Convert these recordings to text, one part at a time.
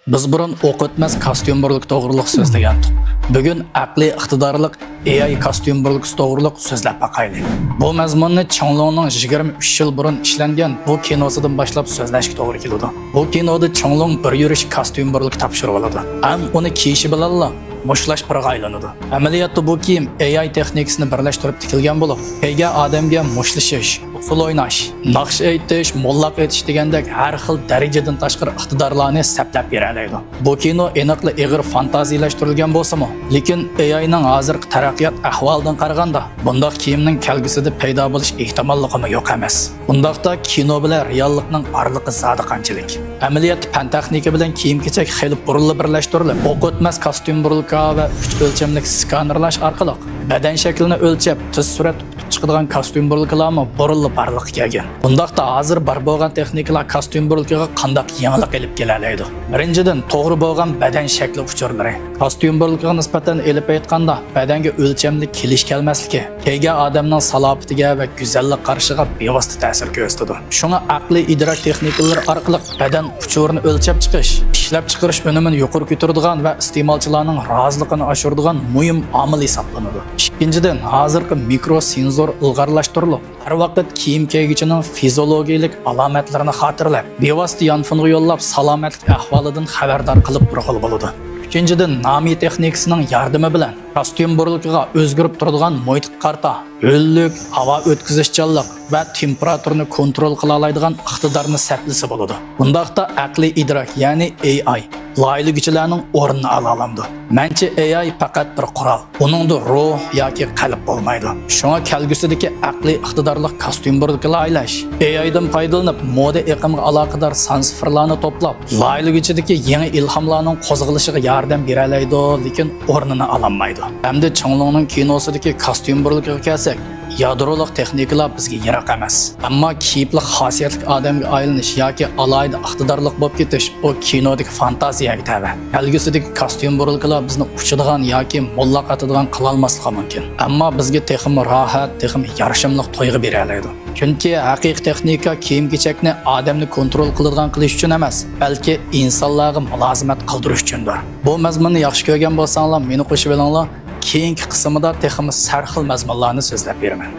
Biz burun o'q o'tmas kostyum burlik to'g'riliq so'zlagandik. Bugun aqliy iqtidorliq AI kostyum burlik to'g'riliq so'zlab boqaylik. Bu mazmunni Chonglongning 23 yil burun ishlangan bu kinosidan boshlab so'zlashga to'g'ri keladi. Bu kinoda Chonglong bir yurish kostyum burlik topshirib oladi. Ham uni kiyishi bilanla mushlash pirga aylanadi. Amaliyotda bu kiyim AI texnikasini birlashtirib tikilgan bo'lib, kiygan odamga mushlashish, usul o'ynash, naqsh aytish, mollaq aytish degandek har xil darajadan tashqari iqtidorlarni saplab bera oladi. Bu kino aniqli ig'ir fantaziyalashtirilgan bo'lsa-mu, lekin AIning hozirgi taraqqiyot ahvolidan qaraganda bundoq kiyimning kelgusida paydo bo'lish ehtimolligi yo'q emas. Bundaqda kino bilan reallikning orliqi zodi qanchalik? Amaliyot fan texnika bilan kiyim-kechak xeyli burunli birlashtirilib, o'q o'tmas kostyum burulka va 3 o'lchamlik skanerlash orqali badan shaklini o'lchab, tez surat tutib chiqadigan kostyum burulkalarmi burunli barliqqa kelgan. Bundaqda hozir bor bo'lgan texnikalar kostyum burulkaga qandaq yangilik elib kela oladi? Birinchidan, to'g'ri bo'lgan badan shakli uchurlari. Kostyum burulkaga nisbatan elib aytganda, badanga o'lchamli kelish kelmasligi kiygan odamning salobatiga va go'zallik qarashiga bevosita ta'sir ko'rsatadi. Shunga aqliy idrok texnikalari orqali badan uchurini o'lchab chiqish, ishlab chiqarish unumini yuqori ko'taradigan va iste'molchilarning roziligini oshiradigan muhim omil hisoblanadi. Ikkinchidan, hozirgi mikrosenzor ilg'orlashtirilib, har vaqt kiyim kiyguchining fiziologiyalik alomatlarini xotirlab, bevosita yonfonga yo'llab, salomatlik ahvolidan xabardor qilib turg'ili bo'ladi. Uchinchidan, nami texnikasining yordami bilan kostyum burulkiga o'zgarib turadigan muhitga qarta ho'llik, havo o'tkazishchanlik va temperaturani kontrol qila oladigan iqtidorni saplasa bo'ladi. Bundaqda aqliy idrok, ya'ni AI loyihachilarning o'rnini ola oladi. Mancha, AI faqat bir qurol. Uningda ruh yoki qalb bo'lmaydi. Shunga kelgusidagi aqliy iqtidorli kostyum burulki loyihlash, AIdan foydalanib moda iqimiga aloqador san sifrlarni to'plab, loyihachilardagi yangi ilhomlarning qo'zg'alishiga yordam bera oladi, lekin o'rnini ololmaydi. Hamda Changlongning kinosidagi kostyum burulkiga kelsak, yadroliq texnikalar bizga yiroq emas. Ammo kiyipli xosiyatli odamga aylanish yoki alohida iqtidorli bo'lib ketish u kinodagi fantaziyaga tava. Kelgusidagi kostyum burulkalar bizni uchadigan yoki mollaq atadigan qilolmasligi mumkin. Ammo bizga texmi rohat, texmi yarashimliq tuyg'u bera oladi. Chunki haqiqiy texnika kiyim-kechakni odamni kontrol qiladigan qilish uchun emas, balki insonlarga mulozimat qildirish uchundir. Bu mazmunni yaxshi ko'rgan bo'lsanglar, meni qo'shib olinglar. Keyingi qismida texmi sarxil mazmunlarni so'zlab beraman.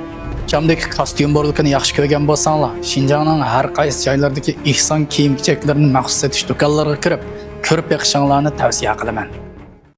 Chamdagi kostyum burulkini yaxshi ko'rgan bo'lsanglar, Shinjongning har qaysi joylaridagi ihson kiyim-kechaklarini maxsus satish do'konlariga kirib, ko'rib beqishinglarni tavsiya qilaman.